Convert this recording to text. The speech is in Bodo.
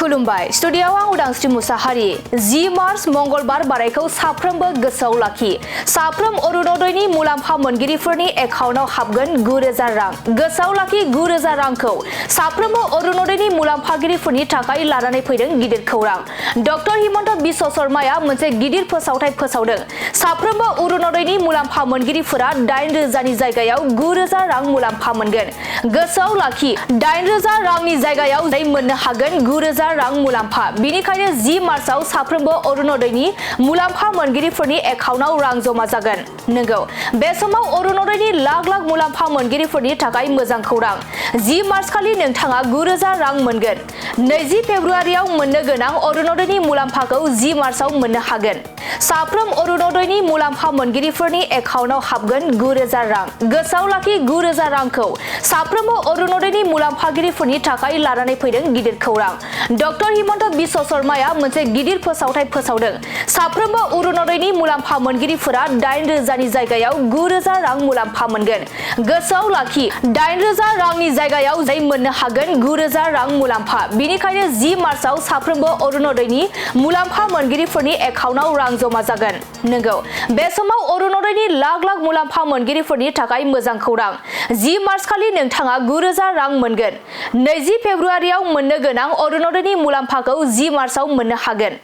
खुलुमबाय स्टुडियोआव आं उदांस्रि मुसाहारि 10 मार्च मंगलबार बारायखौ साफ्रोमबो गोसोआव लाखि साफ्रोम अरुणोदयनि मुलाम्फा मोनगिरिफोरनि एकाउन्टआव हाबगोन 9000 रां गोसोआव लाखि 9000 रांखौ साफ्रोमबो अरुणोदयनि मुलाम्फागिरिफोरनि थाखाय लानानै फैदों गिदिर खौरां डॉक्टर हिमन्त बिश्व शर्माया मोनसे गिदिर फोसावथाय फोसावदों साफ्रोमबो अरुणोदयनि मुलाम्फा मोनगिरिफोरा 8000 नि जायगायाव 9000 रां मुलाम्फा मोनगोन गोसोआव लाखि 8000 रांनि जायगायाव जाय मोननो हागोन 9000 रां मुलाम्फा बिनिखायनो 10 मार्चआव साफ्रोमबो अरुणोदयनि मुलाम्फा मोनगिरिफोरनि एकाउन्टआव रां जमा जागोन नंगौ बे समाव अरुणोदयनि लाख लाख मुलाम्फा मोनगिरिफोरनि थाखाय मोजां खौरां 10 मार्च खालि नोंथाङा 9000 रां मोनगोन 20 फेब्रुआरियाव मोननो गोनां अरुणोदयनि मुलाम्फाखौ 10 मार्चआव मोननो हागोन साफ्रोम अरुणोदयनि मुलाम्फा मोनगिरिफोरनि एकाउन्टआव हाबगोन 9000 रां गोसोआव लाखि 9000 रांखौ साफ्रोमबो अरुणोदयनि मुलाम्फागिरिफोरनि थाखाय लानानै फैदों गिदिर खौरां डॉक्टर हिमन्त बिश्व शर्माया मोनसे गिदिर फोसावथाय फोसावदों साफ्रोमबो अरुणोदयनि मुलाम्फा मोनगिरिफोरा 8000 नि जायगायाव 9000 रां मुलाम्फा मोनगोन गोसोआव लाखि 8000 रांनि जायगायाव जाय मोननो हागोन 9000 रां मुलाम्फा बिनिखायनो 10 मार्चआव साफ्रोमबो अरुणोदयनि मुलाम्फा मोनगिरिफोरनि एकाउन्टआव रां जमा जागोन नंगौ बे समाव अरुणोदयनि लाख लाख मुलाम्फा मोनगिरिफोरनि थाखाय मोजां खौरां 10 मार्च खालि नोंथाङा 9000 रां मोनगोन 20 फेब्रुआरियाव मोननो गोनां अरुणोदयनि मुलाम्फाखौ 10 मार्चआव मोननो हागोन